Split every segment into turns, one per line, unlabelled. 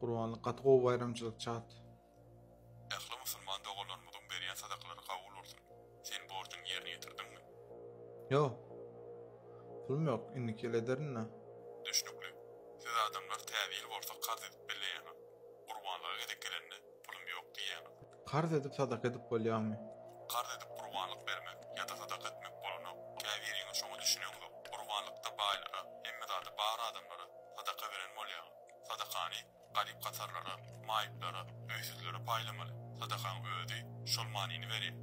Gurbanlyk gaty gowy baýramçylyk çat.
Ähli musulman doganlarymyzyň berýän sadakalary kabul bolsun. Sen borjuňy ýerine ýetirdiňmi?
Ýok. Pulum ýok, indiki ýyl ederin-dä.
Düşnükli. Siz adamlar täze ýyl bolsa karz edip belleýäňiz. Gurbanlyga gezek gelende pulum ýok diýýäňiz.
Karz edip sadaka edip bolýamy?
Karz edip gurbanlyk bermek ýa-da sadaka etmek bolanok. Käbiriňiz şoňa düşüneňzok. Gurbanlykda baýlara, hemme zady bar adamlara sadaka beren bolýaňyz. Sadakany garyp-gasarlara, maýyplara, öýsüzlere paýlamaly. Sadakaň özi şol manyny berýär.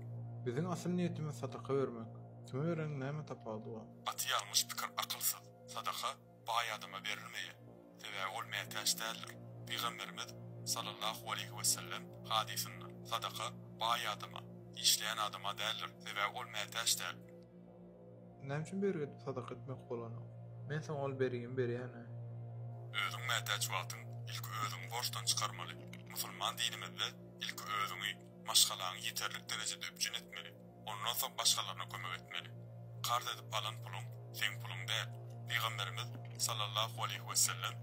Biziň asyl niýetimiz sadaka bermek. Kime bereniň näme tapawudy bar?
Gaty ýalňyş pikir akylsyz. Sadaka baý adama berilmeýär. Sebäbi ol mätäç däldir. Pygamberimiz, sallallahu aleýhi wesellem, hadysynda, Sadaka baý adama, işleýän adama däldir. Sebäbi ol mätäç däl.
Näme üçin bergi edip sadaka etmek bolanok? Men saňa ol bergimi berýän-ä.
Özüň mätäç wagtyň ilki özüňi borçdan çykarmaly. Musulman dinimizde ilki özüňi, maşgalaňy ýeterlik derejede üpjün etmeli. Ondan soň başgalaryna kömek etmeli. Karz edip alan puluň seň puluň däl. Pygamberimiz, sallallahu aleýhi wesellem,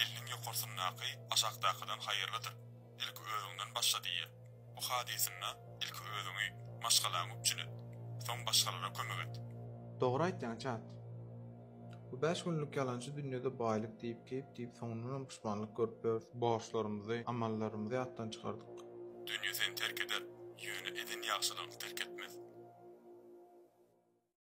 Eliniň ýokarsyndaky aşakdakydan haýyrlydyr. Ilki özüňden başla diýýär. Bu hadysynda ilki özüňi, maşgalaňy üpjün et. Soň başgalara kömek et.
Dogry aýtýaň çat. Bu bäş günlük ýalançy dünýede baýlyk diýip keýp diýip soňundanam puşmanlyk görüp ýörüs. Borçlarymyzy, amallarymyzy ýatdan çykardyk.
Dünýe seni terk eder, ýöne eden ýagşylygyňy terk etmez.